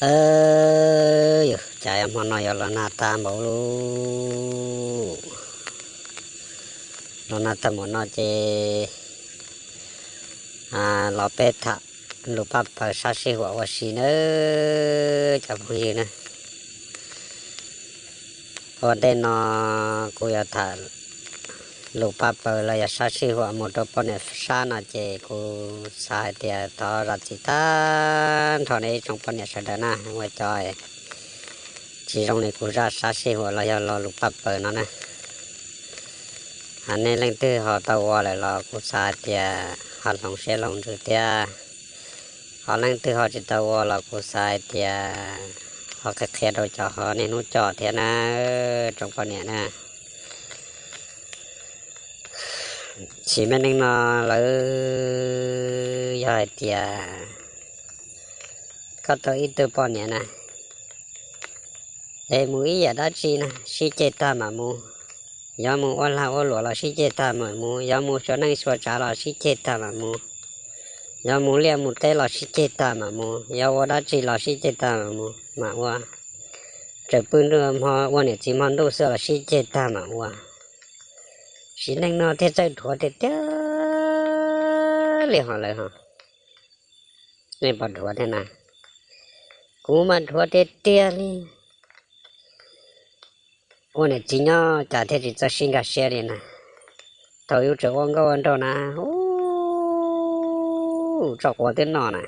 Aws, cas hmo no yuav los nag tag npaum li, los nag tag npaum no ces los peb tham lus paj paws sab sij huam ua si nawb cov phooj ywg na. Ua ntej no kuv yuav tham lus paj paws los yog sab sij huam mus rau poj niam sab no ces kuv xav hais tias thov zam txim tag nrho nej ib tsoom poj niam sawv daws na, ua cov tsis zoo li kuv zaj sab sij huam los yog lo lus paj paws no na. Nej leej twg ho tau ua lawm los kuv xav hais tias ho hloov siab hloov ntsws thiab, ho leej twg ho tsis tau ua los kuv xav hais tias ho qhia qhia rau cov ho niaj hnub coj thiab na, tsoom poj niam na. Sim neej no lawv yog hais tias koj tau ib tug poj niam na, es mus ib yam dab tsi na sib ceg tag mam mus, yuav mus ua lag ua luam los sib ceg tag mam mus, yuav mus xyuas neej xyuas tsav los sib ceg tag mam mus, yuav mus liaj mus teb los sib ceg tag mam mus, yuav ua dab tsi los sib ceg tag mam mus mam ua, tseem pw nruj hmo ua niam txiv hmo ntuj xwb los sib ceg tag mam ua. Sim neej no thiaj txawj dhuav tiag tiag li ho lawm ho. Nej puas dhuav thiab na? Kuv mas dhuav tiag tiag li. Ua niam txiv nyob cas thiaj tsis txawj sib nkag siab li na. Thaum yus tseem ua nkauj ua nraug na, ub, tso quav twb noj na.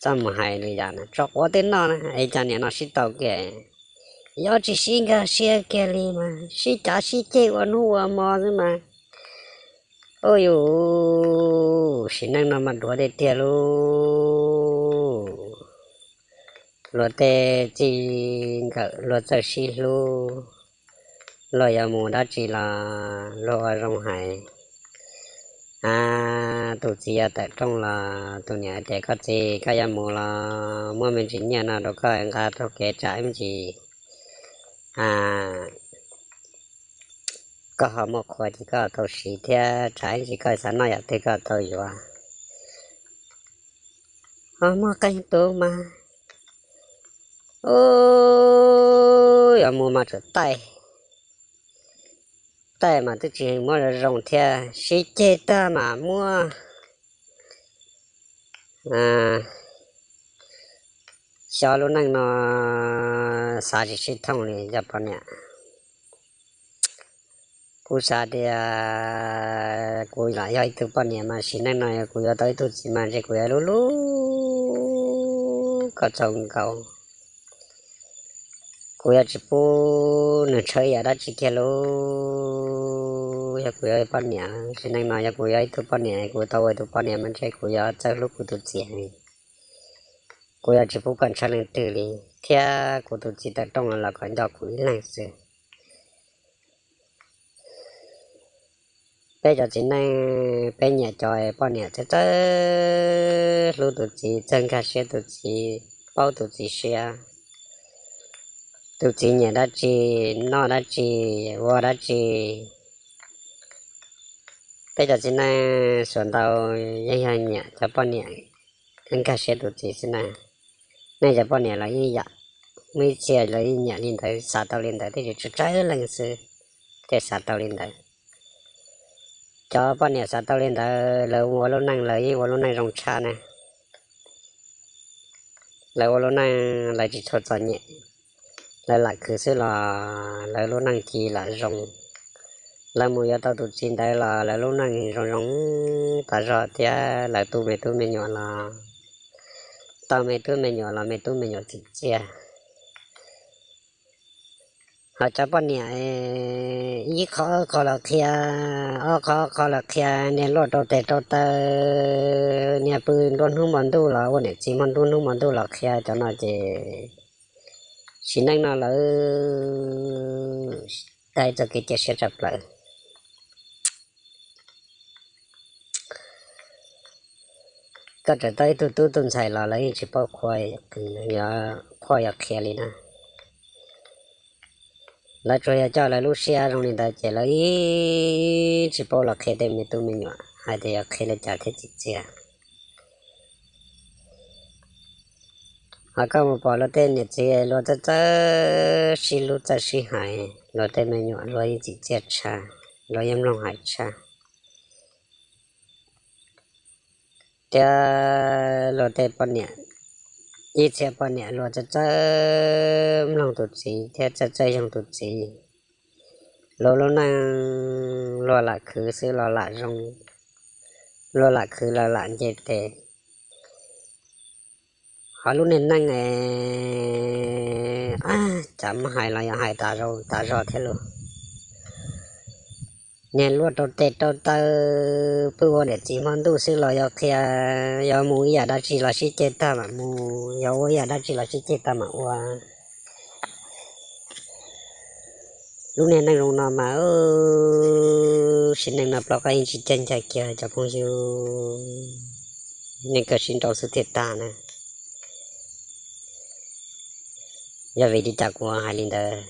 Txaj muag hais li yam na, tso quav twb noj na, es cas niam no sib tau kiag, yuav tsis sib nkag siab kiag li mas sib cav sib ceg ua hnub ua hmo xwb mas. Ub yus, sim neej no mas dhuav tiag tiag lauj. Luag tej txij nkawm luag txawj sib hlub, luag yuav mus dab tsi los luag ua zoo hais. A, tus txiv yuav tawm rooj los tus niam hais tias koj txiv, koj yuav mus los muab me ntsis nyiaj no rau koj nqa taug kev tsam ib ntsis, a, koj ho muaj qhua ces koj tau siv thiab tsam ib ntsis koj xav noj yam twg koj tau yuav. Ho muaj qee tus mas, ub, yuav mus mas tsuas taij, taij mas twb tsis muab zoo zoo thiab, sib ceg tag mam muab. Xyov lub neej no xav tsis sib thooj li cov poj niam. Kuv xav tias kuv lam yog ib tug poj niam mas sim neej no yog kuv yuav tau ib tug txiv mas ntshe kuv yuav hlub hlub koj txaus nkaus. Kuv yuav tsis pub nws tshawb yam dab tsi kiag lauj. Yog kuv yog poj niam, sim neej no yog kuv yog ib tug poj niam, kuv tau ua tus poj niam mas ntshe kuv yuav txawj hlub kuv tus txiv heev. Kuv yuav tsis pub koj ntshaw leej twg li, thiab kuv tus txiv tawm rooj los kom nco kuv ib leeg xwb. Peb cov txiv neej peb nyiam cov poj niam txawj txawj hlub tus txiv, txawj nkag siab tus txiv, paub tus txiv siab. Tus txiv nyiam dab tsi, noj dab tsi, ua dab tsi. Peb cov txiv neej suav ntau yeej yog nyiam cov poj niam nkag siab tus txiv xwb na. Nej cov poj niam los ib yam, muaj ib txhia los yeej nyiam li ntawd, xav tau li ntawd, tiam sis tsawg tsawg leej xwb thiaj xav tau li ntawd. Cov poj niam xav tau li ntawd lawv ua lub neej lawv yeej ua lub neej zoo tshaj na. Lawv ua lub neej lawv tsis tshua txom nyem, lawv lam khwv xwb los lawv lub neej ci lam zoo. Lawv mus yuav tau tus txiv ntawd los lawv lub neej zoo zoo tas zog thiab lawv tu me tub me nyuam los tau me tub me nyuam los me tub me nyuam txim txiaj. Ho cov poj niam ib qho qho los qhia, ob qho qho los qhia, niag luaj rau tes rau taw, niag pw nruab hnub hmo ntuj los ua niam txiv hmo nruab hnub hmo ntuj los qhia, cov no ces sim neej no lawv tau txoj kev cia siab tshaj plaws. Koj tseem tau ib tug tub tug ntxhais los lawv yeej tsis paub qhua, qhua yuav qhia li na. Lawv tsuas yog coj lawv lub siab zoo li ntawd ces lawv yeej tsis paub los qhia tej me tub me nyuam hais tias yuav qhia li cas thiaj txim txiaj. Ho koj mus pom luag tej niam txiv luag txawj txawj sib hlub txawj sib hais, luag tej me nyuam luag yeej txim txiaj tshaj, luag yeej mloog hais tshaj. Thiab luag tej poj niam, ib txhia poj niam luag txawj txawj mloog tus txiv thiab txawj txawj yoog tus txiv. Luag lub neej luag lam khwv xwb los lam zoo, luag lam khwv los lam nce tes. Ho lub niag neej es, cas muab hais los yog hais tas zog tas zog thiab lauj. Niag luaj rau tes rau taw, pw ua niam txiv hmo ntuj xwb los yog qhia, yog mus ib yam dab tsi los sib ceg tag mam mus, yog ua ib yam dab tsi los sib ceg tag mam ua. Lub niag neej zoo no mas, sim neej no plaub qab yeej tsis caij ncaig kiag cov phooj ywg, neej kawg sib nrauj xwb thiaj tag na. Yog vim li cas kuv hais li ntawd?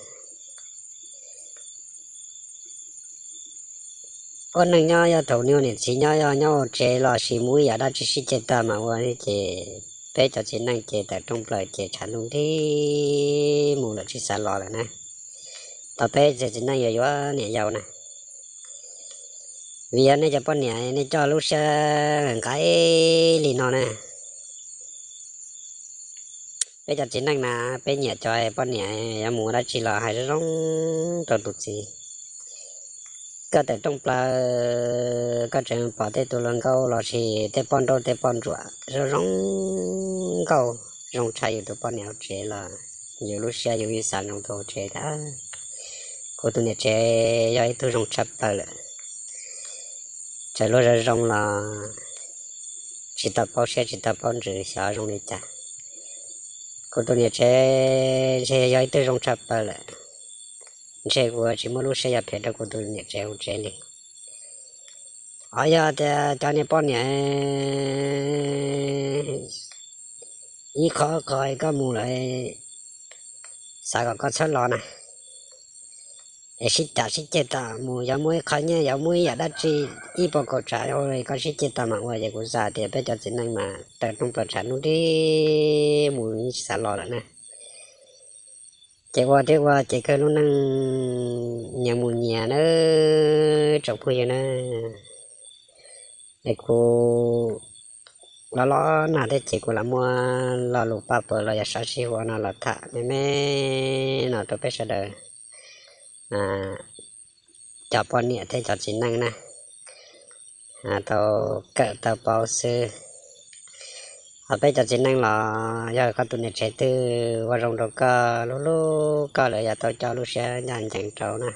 Ua neej nyob yog thaum niag niam txiv nyob yog nyob hauv tsev los sis mus ib yam dab tsi sib ceg tag mas ua ces peb cov txiv neej ces tawm rooj plaws ces tshav ntuj nrig mus lawm tsis xav los lawm na. Tau peb txiv neej yuav yuav niam yau na. Vim yog nej cov poj niam nej coj lub siab nqaim li no na. Peb cov txiv neej na, peb nyiam cov poj niam yuav mus ua dab tsi los hais zoo zoo rau tus txiv. Koj tawm rooj plaws koj tseem pom tej tus hluas nkauj los sis tej poj nrauj tej poj ntsuam zoo zoo nkauj zoo tshaj yus tus poj niam hauv tsev los yus lub siab yus yeej xav zoo rau hauv tsev thiab. Kuv tus niam tsev yog ib tug zoo tshaj plaws lawm. Txawm luag zoo zoo los tsis tau paub siab tsis tau paub ntsws xyov zoo li cas. Kuv tus niam tsev ntshe yog ib tug zoo tshaj plaws lawm, ntshe kuv tsis muaj lub siab yog phem rau kuv tus niam tsev hauv tsev li. Ho yog tias cov niag poj niam ib qho qho koj mus lawm, xav kom koj txhob los na, es sib cav sib ceg tag mus, yog muaj ib qho nyiaj yog muaj ib yam dab tsi, ib puas kaum tsam koj sib ceg tag mas ua, ces kuv xav tias peb cov txiv neej mas tawm rooj plaws tshav ntuj nrig mus yeej tsis xav los lawm na. Ces ua thiab ua ces kawg lub neej nyias mus nyias nawb tsoom phooj ywg na. Es kuv los los nag thiab ces kuv lam muab lo lus paj pawg los yog sab sij huam no los tham me me no rau peb sawv daws cov poj niam thiab cov txiv neej na tau kawm tau paub xwb. Ho peb cov txiv neej los yog koj tus niam tsev twg ua zoo rau koj, hlub hlub koj lawm yog tau coj lub siab ncaj ncees rau na,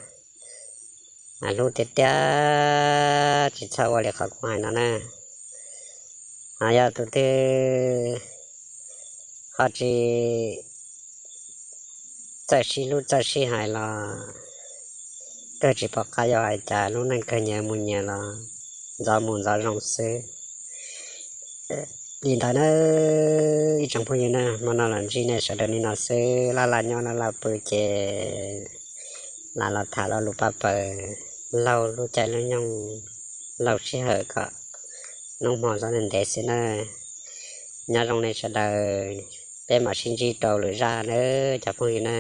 hlub tiag tiag tsis txhob ua li qhov kuv hais no na. Ho yog tus twg ho tsis txawj sib hlub txawj sib hais los kawg tsis pom qab yuav hais cas, lub neej kawg nyias mus nyias los ntxov mus ntxov zoo xwb. Li ntawd na ib tsoom phooj ywg na, hmo no los ntsib nej sawv daws li no xwb, laj laj nyob laj laj pw ces lam los tham lo lus paj pawg laug lub caij lub nyoog, laug sij hawm kom hnub hmo txhob ntev xwb na. Nyob zoo nej sawv daws, peb mam sib ntsib rau lwm zaj nawb cov phooj ywg na.